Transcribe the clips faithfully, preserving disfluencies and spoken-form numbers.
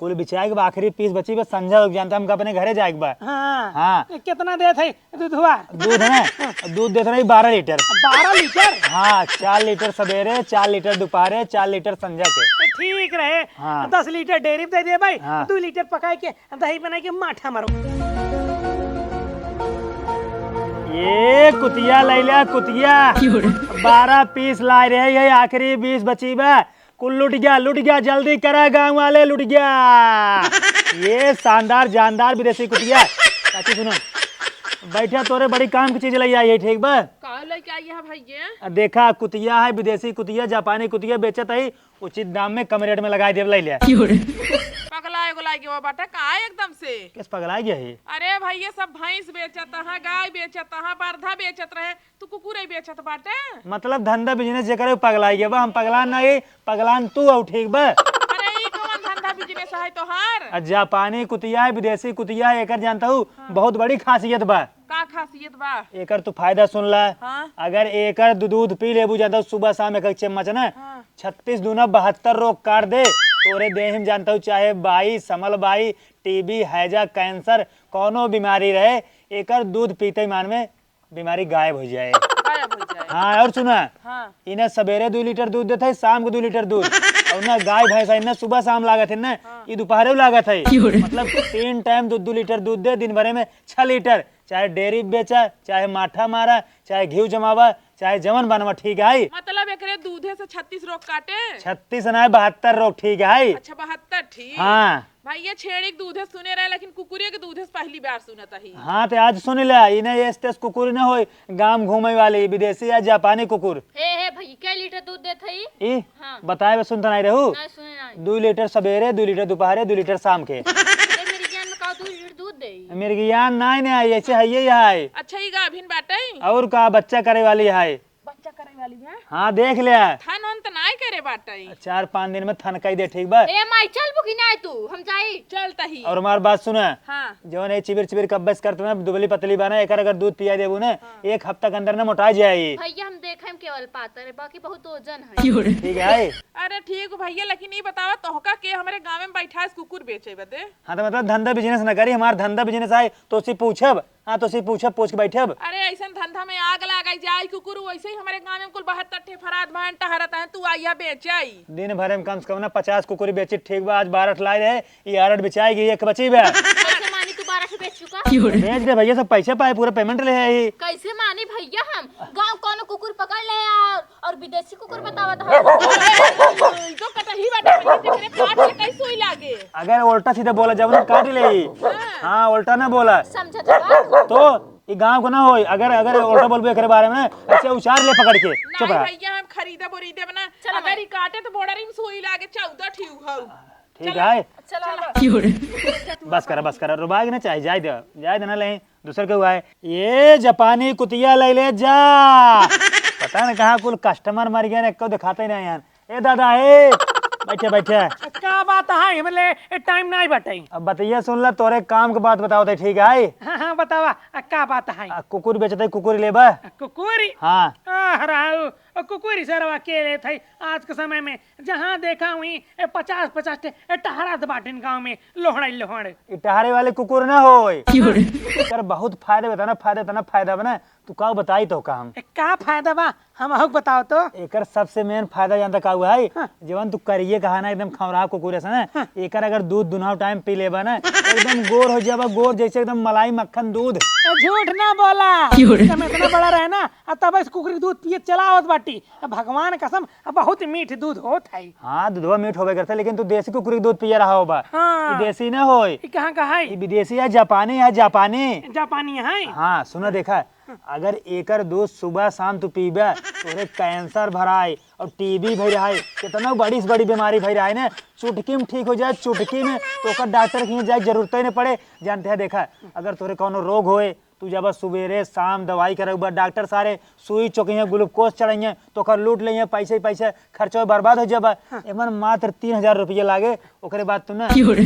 कुल बिचाए के बा, आखिरी पीस बची बा, संझा हो जानता, हमका अपने घरे जाए के बा। हाँ। हाँ। ए, कितना देत है दूधवा? दूध है ना, दूध देत रही बारह लीटर। बारह लीटर? हाँ, चार लीटर सवेरे, चार लीटर दोपहरे, चार लीटर संझा के। ए, ठीक रहे। हाँ। दस लीटर डेयरी में दे दे भाई, हाँ। दो लीटर पकाए के दही बनाए के माठा मारो। ये कुतिया लैला कुतिया, बारह पीस लाए रहे, ये आखिरी बीस बची बा। कुल लुट गया, लुट गया, जल्दी करा गाँव वाले, लुट गया। ये शानदार जानदार विदेशी कुतिया। चाची सुनो, बैठा, तोरे बड़ी काम की चीज लई आई है, ठीक बा? का लेके आई है भैया? आ, देखा, कुतिया है, विदेशी कुतिया, जापानी कुतिया बेचत है, उचित दाम में, कम रेट में लगाई देब, लई ले। पगला एगो लागे वो बाटा का एकदम से। किस पगला गया है? अरे भैया, सब भैंस बेचत है, गाय बेचत है, बरधा बेचत रहे, तू कुकुर ही बेचत बाटे? मतलब धंधा बिजनेस जेकर पगलाई गया बा, हम पगलान नहीं, पगलान तू हऊ, ठीक बा? अरे ई कौन धंधा बिजनेस है तोहार? आ, जापानी कुतिया है, विदेशी कुतिया है, एकर जानता हूँ, हाँ। बहुत बड़ी खासियत बा। का खासियत बा? एकर तू फायदा सुन ला। हाँ। अगर एकर दू-, दूध पी लेबू जानता हूँ, सुबह शाम एक एक चम्मच ना, हाँ। छत्तीस दूना बहत्तर रोग काट दे। तोरे देह में जानता हूँ, चाहे बाई, समल बाई, टीबी, हैजा, कैंसर, कौनो बीमारी रहे, एकर दूध पीते ही मान में बीमारी गायब हो जाए। गायब हो जाए। हाँ, और सुना, हाँ। इन्हें सवेरे दो लीटर दूध देता है, शाम को दो लीटर दूध। और ना गाय भैंस है, इन्हें सुबह शाम लागत है ना, हाँ। ये दोपहरे लागत है। क्यों रे? मतलब तीन टाइम दो दो लीटर दूध दे, दिन भरे में छह लीटर, चाहे डेयरी बेचा, चाहे माठा मारा, चाहे घी जमावा, चाहे जवन बनवा, ठीक है। मतलब एकरे दूधे से छत्तीस रोग काटे? छत्तीस ना, बहत्तर रोग, ठीक है। अच्छा, बहत्तर, ठीक। हाँ। भैया छेड़ी के दूधे सुने रहे, लेकिन कुकुरिया के दूधे से पहली बार सुनत ही। हाँ, तो आज सुन ले, इन्हें एस तेस कुकुर न होई, गांव घूमे वाली विदेशी या जापानी कुकुर। हे, हे भैया, कै लीटर दूध देत हई? ई? हाँ। बताए बे, सुनत नहीं रहू? नहीं, सुने नहीं। दो लीटर सवेरे, दो लीटर दोपहरे, दो लीटर शाम के। ए, मिर्गियान में का दो लीटर दूध देई? मिर्गियान नहीं, नहीं, ऐसे है, ये है। अच्छा, ई गाभिन बाटे? और का, बच्चा करे वाली है। बच्चा करे वाली है? हाँ, देख ले। थन उन त नाय करे बाटे। चार पाँच दिन में थन कई दे, ठीक बा? ए माई, चल बुकी नाय तू, हम जाई। चल तही। और हमार बात सुना। हाँ। जौन ये चिबिर चिबिर कब्बस करत ना, दुबली पतली बना, एकर अगर दूध पिया देबू ना, हाँ। एक हफ्ता के अंदर ना मोटा जाई। भैया हम देखे हम केवल पातर है, बाकी बहुत वजन है। ठीक है। अरे ठीक भैया, लेकिन ई बतावा तोहका के हमरे गाँव में बैठा है कुकुर बेचे बदे? हाँ, तो मतलब धंधा बिजनेस ना करी, हमार धंधा बिजनेस आए तो उसी पूछब। हाँ, तो उसी पूछब, पूछ के बैठब। अरे, ऐसन धंधा में आग लाग जाए, कुकुर वैसे ही हमारे गाँव में कुल बहत्तर ठे फराद भैन टहरत हैं, तू आइया बेच आई। दिन भरे में कम से कम ना पचास कुकुर बेची, ठीक बा, आज बारह ठे लाई रहे, ये आरठ बेचाएगी, एक बची बा। कैसे मानी तू बारह ठे बेच चुका? बेच दे भैया, सब पैसे पाए, पूरा पेमेंट ले आई। कैसे मानी भैया हम? गाँव कौनो कुकुर पकड़ ले और और विदेशी कुकुर बतावत है। ई तो कतही बाटे, भैया, जेकरे फाट के कई सुई लागे। अगर उल्टा सीधा बोला, जब ना काट ले। हाँ। हाँ, उल्टा ना बोला। समझत बा। तो ई गाँव को ना होई, अगर, अगर उल्टा बोलबे एकरे बारे में, ऐसे उछार ले पकड़ के। चुप नहीं रह। भैया, हम खरीदे बोरीदे बना। चलो अगर भाई। ई काटे तो बॉर्डर में सुई लागे, चौदह ठी हऊ। ठीक चलो। है। चलो, चलो। बस करा, बस करा, रुबाए के ना चाहे, जाए दे, जाए देना ले। दूसर के हुआ है, ये जापानी कुतिया ले ले जा। पता न कहाँ कुल कस्टमर मर गए, एको दिखाते ही नहीं यार। ए दादा, ए, बैठे, बैठे। का बात है, हमले टाइम नहीं बटे। अब बतिया सुन ला, तोरे काम के बात बताओ थे, ठीक है? हाँ, हाँ, बतावा, आ, का बात है? आ, कुकुर बेचते, कुकुर लेबा? आ, कुकुर? हाँ। आ, हराऊ, आ, कुकुर सरवा के लेत है आज के समय में? जहाँ देखा हुई, ए, पचास पचास ठे, ए, टहरत बाटिन गाँव में, लोहड़े लोहड़े। ई टहरे वाले कुकुर ना होय। क्यों रे? एकर बहुत फायदा बा, इतना फायदा, इतना फायदा बा ना, तू का बताई तो का हम। ए, का फायदा बा? हम अहू के बताओ तो। एकर सबसे मेन फायदा जानता का हुआ है? हाँ। जवन तू करिए कहा ना, एकदम खौरा कुकुर ऐसा ना, हाँ। एकर अगर दूध दुनाव टाइम पी लेबा ना, एकदम गोर हो जाबा, गोर जैसे एकदम मलाई मक्खन दूध। ए, झूठ ना बोला। क्यों रे? जब इतना बड़ा रहे ना, आ तब इस कुकुर के दूध पिए चला आवत बाटी। अब भगवान कसम, अब बहुत मीठ दूध होत है। हाँ, दूधवा मीठ होबे करता, लेकिन तू देसी कुकुर के दूध पिए रहा होबा। हाँ। ई देसी ना होय। ई कहाँ का है? ई विदेशी है, जापानी है, जापानी। जापानी है? हाँ, सुना देखा, अगर एकर दूध सुबह शाम तू पीबे, तोरे कैंसर भराए और टीबी भई रहा है, कितना बड़ी से बड़ी बीमारी भई रहा है ना, चुटकी में ठीक हो जाए, चुटकी में, तो ओकर डॉक्टर के यहाँ जाए जरूरत ही नहीं पड़े। जानते हैं, देखा, अगर तोरे कौनो रोग होए, तू जब सुबेरे शाम दवाई करउबा, डॉक्टर सारे सुई चोकइहें, ग्लूकोज चढ़इहें, तोकर लूट लेइहें, पैसे ही पैसे खर्चो बर्बाद हो जाबा। हाँ। एमन मात्र तीन हजार रुपये लागे, ओकरे बाद तू ना। क्यों रे?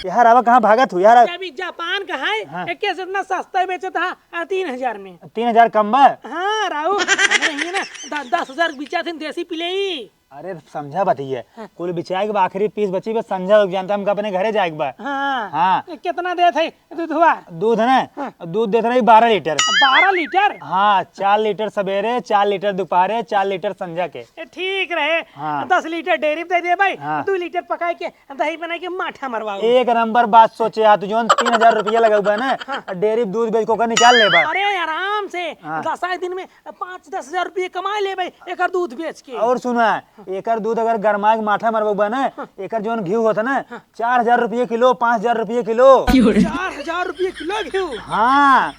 यार, अब कहाँ भागत हूँ यार? जब ई जापान का है, हाँ। एके से इतना सस्ता बेचत है, आ, तीन हजार में। तीन हजार कम बा? हाँ, राहु, हमरे हियाँ ना द-, दस हजार बिचात है देसी पिलई। अरे समझा बतिया, हाँ। कुल बिचाए के बा, आखिरी पीस बची बा, संझा हो जाता, हमका अपने घरे जाए के बा। हाँ। हाँ। ए, कितना देत है दूधवा? दूध है ना, हाँ। दूध देत रही बारह लीटर। बारह लीटर? हाँ, चार लीटर सवेरे, चार लीटर दोपहरे, चार लीटर संझा के। ए, ठीक रहे। हाँ। दस लीटर डेयरी पे दे दे भाई, हाँ। दो लीटर पकाए के दही बनाए के माठा मरवाओ। एक नंबर बात सोचे हा तू, जौन तीन हजार रुपया लगउबा ना, हाँ। डेयरी पे दूध बेच के ओकर निकाल लेबा। अरे आराम से, हाँ। दस आए दिन में पाँच दस हजार रुपये कमा लेबे एकर दूध बेच के। और सुना, एकर दूध अगर गरमा के माठा मरबा ना, हाँ। एकर जौन घी होता ना, हाँ। चार हजार रुपये किलो, पाँच हजार रुपये किलो। चार हजार रुपये किलो घी? हाँ।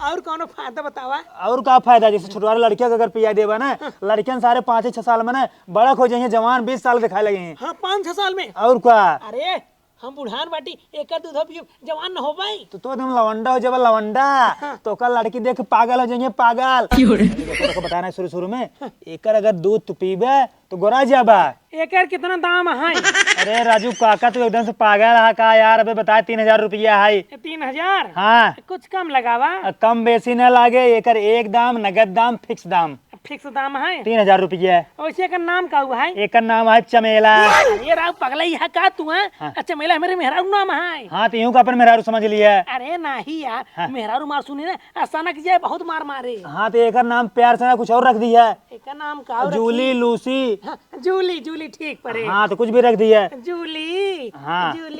और कौनो फायदा बतावा? और का फायदा, जैसे छोटवारे लड़किया के अगर पिया देबा ना, हाँ। लड़कियन सारे पाँच छह साल में ना बड़ा हो जाइए, जवान बीस साल दिखाए लगे हैं। हाँ, पाँच छह साल में। और का? अरे हम बुढ़ान बाटी, एकर दूध पियब, जवान न होबै। तो, तो एकदम लवंडा हो जाबा, लवंडा। हाँ। तो ओकर लड़की देख के पागल हो जाइए, पागल। क्यों रे? देखो, देखो, बताना है शुरू, शुरू में। हाँ। एकर अगर दूध तू पीबे, तो गोरा जाबा। एकर कितना दाम है? अरे राजू काका, तू एकदम से पागल है का यार? अबे बताए, तीन हजार रुपया है। ए, तीन हजार? हाँ। कुछ कम लगावा। आ, कम बेसी ना लागे, एकर एक दाम, नगद दाम, फिक्स दाम। फिक्स दाम है? तीन हजार रुपया। वैसे एकर नाम का हुआ है? एकर नाम है चमेला। अरे राव पगला, यह का तू है? हाँ। अच्छा, चमेला हमरे मेहरारू नाम है। हाँ, तो यूं का अपन मेहरारू समझ लिया। अरे नहीं यार, हाँ। मेहरारू मार सुनी ना, अचानक जाए बहुत मार मारे। हाँ, तो एकर नाम प्यार से ना कुछ और रख दिया। एकर नाम का और जूली, रखी? लूसी। हाँ, जूली, जूली ठीक पड़े। हाँ, तो कुछ भी रख दिया। जूली, हाँ। जूली।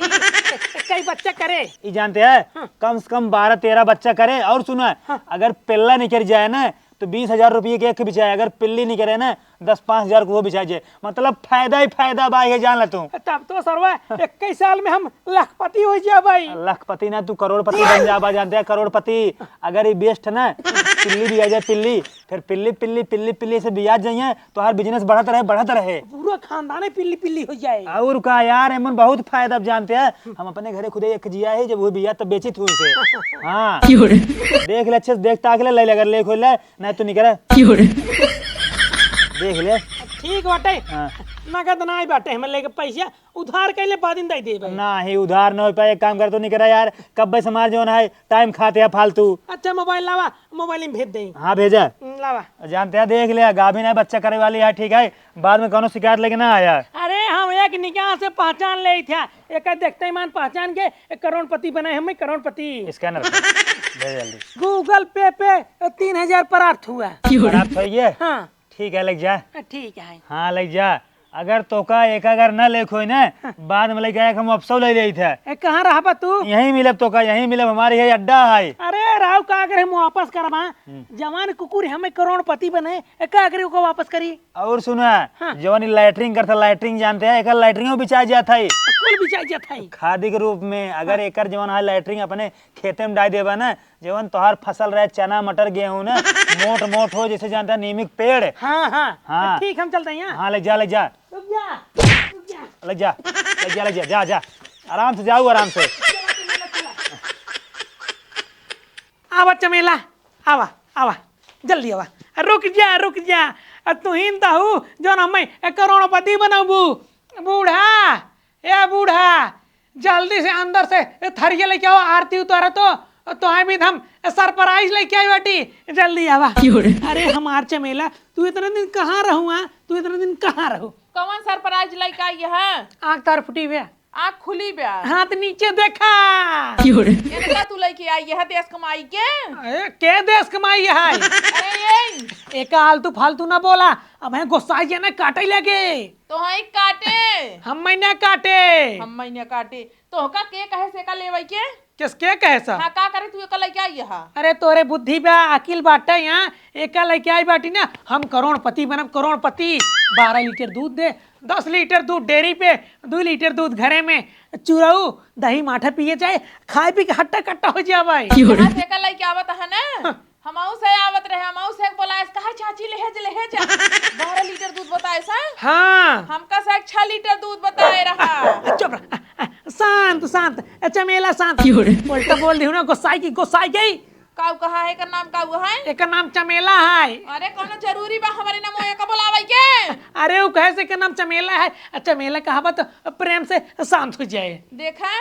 कई बच्चा करे? ई जानते हैं, हाँ। कम से कम बारह तेरह बच्चा करे। और सुना, हाँ। अगर पिल्ला निकल जाए ना, तो बीस हजार रुपये के एक बिचाए, अगर पिल्ली निकले ना, दस पाँच हजार को वो बिचाए जे। मतलब फायदा ही फायदा बा, ये जान ले तू। तब तो सरवा इक्कीस साल में हम लखपति हो जा भाई। लखपति ना, तू करोड़पति बन जा बा, जानते हैं, करोड़पति। अगर ये बेस्ट ना, पिल्ली भी आ जाए, पिल्ली, फिर पिल्ली, पिल्ली, पिल्ली, पिल्ली से बियाज जाइए, तो हर बिजनेस बढ़त रहे, बढ़त रहे। पूरा खानदान ही पिल्ली, पिल्ली हो जाए। और का यार, एमन बहुत फायदा, अब जानते हैं, हम अपने घरे खुदे एक जिया है, जब वो बिया तब बेची थी उसे। हाँ। क्यों रे? देख ले अच्छे से, देख ताक ले, ले ले, अगर ले खोल ले, नहीं तो निकल। क्यों रे? देख ले। ठीक बाटे। हाँ। नगद ना आई बाटे, हमें लेके पैसा उधार कैले बाद में दे देबे। ना ही उधार न हो पाए, एक काम कर, तू निकल यार, कब्बे से मार जौन है, टाइम खाते हैं फालतू। अच्छा मोबाइल लावा, मोबाइल में भेज दे। हाँ भेजा। हम्म, लावा। जानते हैं, देख ले, गाभिन है, बच्चा करे वाली है, ठीक है, बाद में कौनो शिकायत लेके ना आया। अरे हम एक निगाह से पहचान ले थे, एक देखते ही मान पहचान के एक करोड़पति बनाए हमें, करोड़पति। स्कैनर पे भेज जल्दी। Google Pay पे तीन हजार प्राप्त हुआ। प्राप्त हो ये? हाँ। ठीक है, लग जा। ठीक है। हाँ, लग जा। अगर तोका एक अगर न लेख होई ना, हाँ। बाद में लइके आए, हम वापसो ले लेई थे। ए, कहाँ रहबा तू? यहीं मिलब तोका, यहीं मिलब, हमारे यही अड्डा है। अरे राव, का अगर हम वापस करबा? हम्म। जवान कुकुर हमें करोड़पति बने, ए, का अगर ओको वापस करी? और सुना, हाँ। जवान ई लैट्रिन करता, लैट्रिन जानते हैं, एकर लैट्रिनो बिचाई जात है। कुल बिचाई जात है। खादी के रूप में, अगर हाँ। एकर जवान है लैट्रिन अपने खेते में डाल देबा ना, जवन तोहार फसल रहे, चना, मटर, गेहूं ना, मोट मोट हो, जैसे जानता है, नीम के पेड़। हाँ, हाँ। हाँ। ठीक, हम चलते हैं, हाँ। हाँ, ले जा, ले जा। रुक जा, रुक जा। ले जा, ले जा, ले जा, जा, जा। आराम से जाओ, आराम से। आवा चमेला, आवा, आवा, जल्दी आवा। रुक जा, रुक जा। आ, तू ही न तहू, जौन हमें करोड़पति बनाबू। बूढ़ा, ए बूढ़ा, जल्दी से अंदर से थरिया लेके आओ, आरती उतारा तो, तोहे भी हम सरप्राइज लेके आई बाटी, जल्दी आवा। क्यों रे? अरे हमार चमेला, तू इतने दिन कहाँ रहू, हाँ? तू इतने दिन कहाँ रहू? कौन सरप्राइज लेके आई है? आँख तार फूटी बे। आँख खुली बे। हाथ नीचे देखा। क्यों रे? इनका तू लेके आई है देश कमाई के? अरे के देश कमाई है? अरे ये। एका आलतू फालतू ना बोला, अब है गुस्सा ये ना काटे लगे। तोहई काटे। हम महीना काटे। हम महीना काटे। तोहका के कहे से का लेवई के? किसके कहे सा? हाँ, का करे तू एका लइके आई हा? अरे तोरे बुद्धि बा, अकिल बाटे यहाँ, एका लइके आई बाटी ना, हम करोड़पति बनब, करोड़पति। बारह लीटर दूध दे, दस लीटर दूध डेयरी पे, दो लीटर दूध घरे में, चुरऊ, दही माठा पिए जाए, खाए पी के हट्टा कट्टा हो जाए भाई। कहाँ से एका लइके आवत है ना? हाँ। हमहू से आवत रहे, हमहू से बोलाए, कहा, "चाची, लेहे जा, लेहे जा।" बारह लीटर दूध बताए सा? हाँ। हमका से छह लीटर दूध बताए रहा। चुप रह। शांत, शांत। ए, चमेला, शांत। क्यों रे? उल्टा बोल दिहू ना, गुस्साई की, गुस्साई गई। काऊ कहा है, एकर नाम काऊ है? एकर नाम चमेला है। अरे, कौनो जरूरी बा हमारे नाम एका बोलावे के? अरे, वो कहे से एकर नाम चमेला है। आ, चमेला कहाबा तो प्रेम से शांत हो जाए। देखा,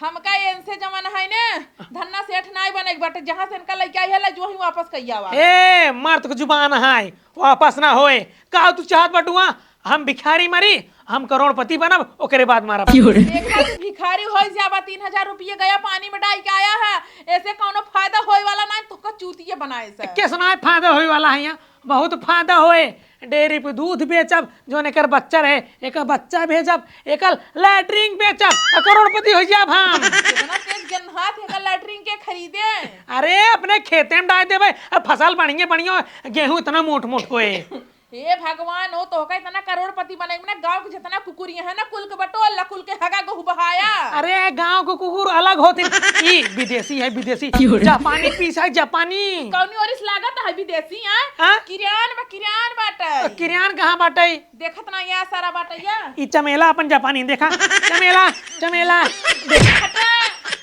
हमका इनसे जवन है ने, धन्ना सेठ नाई बने के बाटे, जहाँ से इनका लइके आई है, ला जो ही वापस कइया आवा। ए, मर्द के जुबान है, वापस ना होए। का तू चाहत बटुआ, हम भिखारी मरी, हम करोड़पति बनब, ओकरे बाद मरब। क्यों रे? देखा तू भिखारी होइ जाबा, तीन हजार रुपये गया पानी में डाल के आया है, ऐसे कौनो फायदा होए वाला ना, तोहका चूतिया बनाए से। कैसे ना फायदा होए वाला है यहाँ? बहुत फायदा होए। डेयरी पे दूध बेचब, जोन एकर बच्चा रहे, एकर बच्चा भेजब, एकर लैट्रिन बेचब, आ करोड़पति होइ जाब हम। इतना तेज गन्हात है, एकर लैट्रिन के खरीदे? अरे, अपने खेते में डाल देबे, अब फसल बढ़िया बढ़िया हो, गेहूं इतना मोट मोट होए। हे भगवान, ओ तोहका इतना करोड़पति बने, मने गांव के जितना कुकुरिया है ना, कुल के बटोर ला, कुल के हगा गोहू बहाया। अरे, गांव के कुकुर अलग होते, ई विदेशी है, विदेशी। क्यों रे? जापानी पीस है, जापानी। कौनी ओरिस लागत है विदेशी, हाँ? हाँ? किरियान बा, किरियान बाटे। तो किरियान कहाँ बाटे? देखत ना, या सारा बाटे, या। ई चमेला अपन जापानी, देखा? चमेला, चमेला। हटा,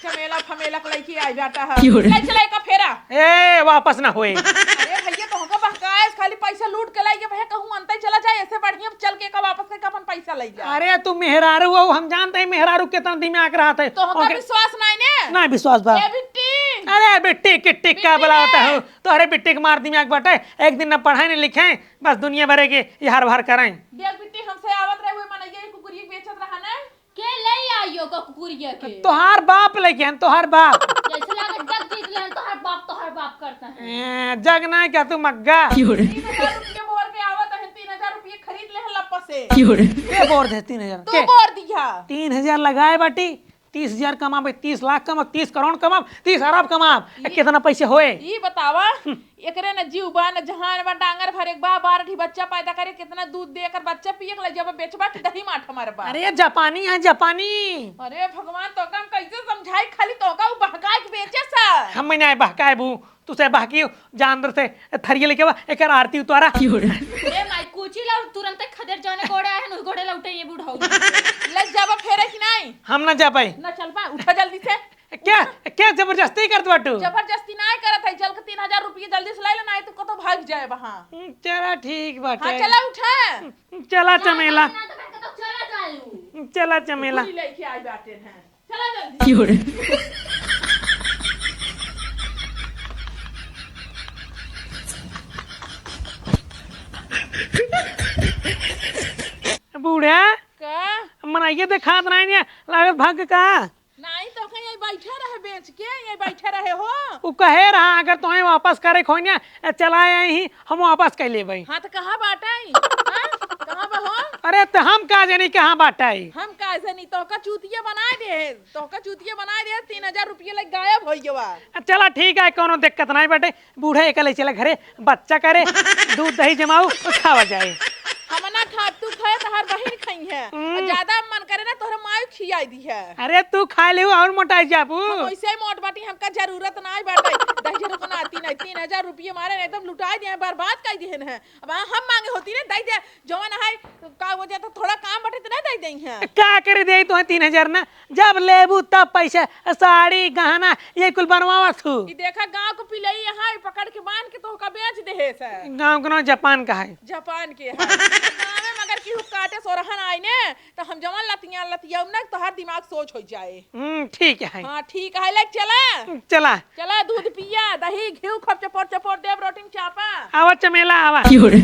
चमेला फमेला के लइके आई बाटा है। क्यों रे? ले चला एका फेरा। ए, वापस ना होए। अरे भैया, तोहका बहकाए, खाली पैसा लूट के लाइए भैया, कहूँ अंतई चला जाए, ऐसे बढ़िया चल के का वापस करके अपन पैसा ले जा। अरे, तू मेहरारू हो, हम जानते हैं मेहरारू कितना दिमाग रहता है। तोहका ओके। विश्वास नहीं ने? ना विश्वास बा। ए बिट्टी। अरे, बिट्टी किट्टी का बिट्टी बुलावता है। हो? तोहरे बिट्टी के मार दिमाग बाटे, एक दिन न पढ़ाई न लिखे, बस दुनिया भरे के इहार भार करें। देख बिट्टी, हमसे आवत रहे हुए मनैया, ये कुकुरी बेचत रहा ना। के ले आइयो का कुकुरिया के? तोहार बाप लेके हैं, तोहार बाप। जैसे लागत जग जीत लेहन, तोहार बाप, तोहार बाप करता है। ए, जग ना क्या तू मग्गा? क्यों रे? तीन हजार रुपये बोर के आवत है, तीन हजार रुपये खरीद लेहन लप्पा से। क्यों रे? के बोर दे तीन हजार? तू के? बोर दिया। तीन हजार लगाए बाटी, तीस हजार कमाबे, तीस लाख कमाब, तीस करोड़ कमाब, तीस अरब कमाब, ई कितना पैसे होए? ई बतावा, हम्म। एकरे न जीव बा, न जहान बा, डांगर भरे के बा, बारह ठी बच्चा पैदा करे, कितना दूध दे, एकर बच्चा पिए के ले जब बेचबा कि दही माठ मारबा? अरे जापानी है, जापानी। अरे भगवान, तोका हम कैसे समझाई, खाली तोका उ बहकाए के बेचे सा। हम नहीं बहकाए बू, तू से बहकी जान दर से थरिये लेके बा, एकर आरती उतारा। ए माई, कूची ला तुरंते खदेर, जौने गोड़े आए हैं, उस गोड़े लौटे ये बुढ़ऊ। ले जब फेरे कि नहीं? हम ना जा पाई। ना चल पा, उठा जल्दी से। क्या, क्या जबरदस्ती करत बाटू? जबरदस्ती नाय करत है, चल के तीन हजार रुपये जल्दी से ले ले, नाय तो कतो भाग जाए वहाँ। हम्म, चला ठीक बाटे। हाँ, चला उठा। हम्म, चला चमेला। ना तो मैं कहता चला जाए। हम्म, चला चमेला। पूरी लेके आई बाटे हैं। चला जल्दी। क्यों रे? बूढ़ा, का? मनाइए देखात नाय ने, लागत भाग का? नाहीं, तोहका यहीं बैठे रहे बेच के, यहीं बैठे रहे हो। उ कहे रहा, अगर तोहें वापस करे खोइने, ए, चला आई ही, हम वापस कर लेबै। हाँ, तो कहाँ बाटै? हाँ? कहाँ बा हो? अरे, तो हम का जानी कहाँ बाटै? हम का जानी, तोहका चूतिया बनाए दे, तोहका चूतिया बनाए दे, तीन हजार रुपया लग गायब होइ गवा। चला ठीक है, कौनो दिक्कत नाहीं बाटै। बूढ़ा एका ले चला घरे, बच्चा करे, दूध दही जमाऊ, खावा जाए। हम ना खाब, तू खाए, तोहार बहिन खइहैं। हम्म। और ज्यादा मन करे ना, तोहरे माई खियाई दिहै। अरे तू खाए लेहू और मोटाई जाबू। हम वैसे ही मोट बाटी, हमका जरूरत नाहीं बाटै। दही रुपना तीन, तीन हजार रुपये मारे ना, एकदम लुटाई दिहैं, बर्बाद कर दिहैं ना। अब हम मांगे होती ना, दे दे, जवन है, का वजह तो थोड़ा काम बाटै, तो ना दे देइहैं। का करे दे तोहे तीन हजार ना, जब लेबू तब पैसा, साड़ी, गहना, ये कुल बनवावत हू। ई देखा, गाँव को पिलई यहाँ है, पकड़ के बांध के तोहका बेच देहे से। गाँव के नाम जापान का है। जापान के है। गाँव में मगर केहू काटे सोरहन आई ने, तो हम जवन लतिया लतिया ना, तोहार दिमाग सोच हो जाए। हम्म, ठीक है। हाँ, ठीक है, ले चला। चला। चला, दूध पिया, दही, घी खूब चपोर चपोर देब, रोटी में चापा। आवा चमेला, आवा। क्यों रे?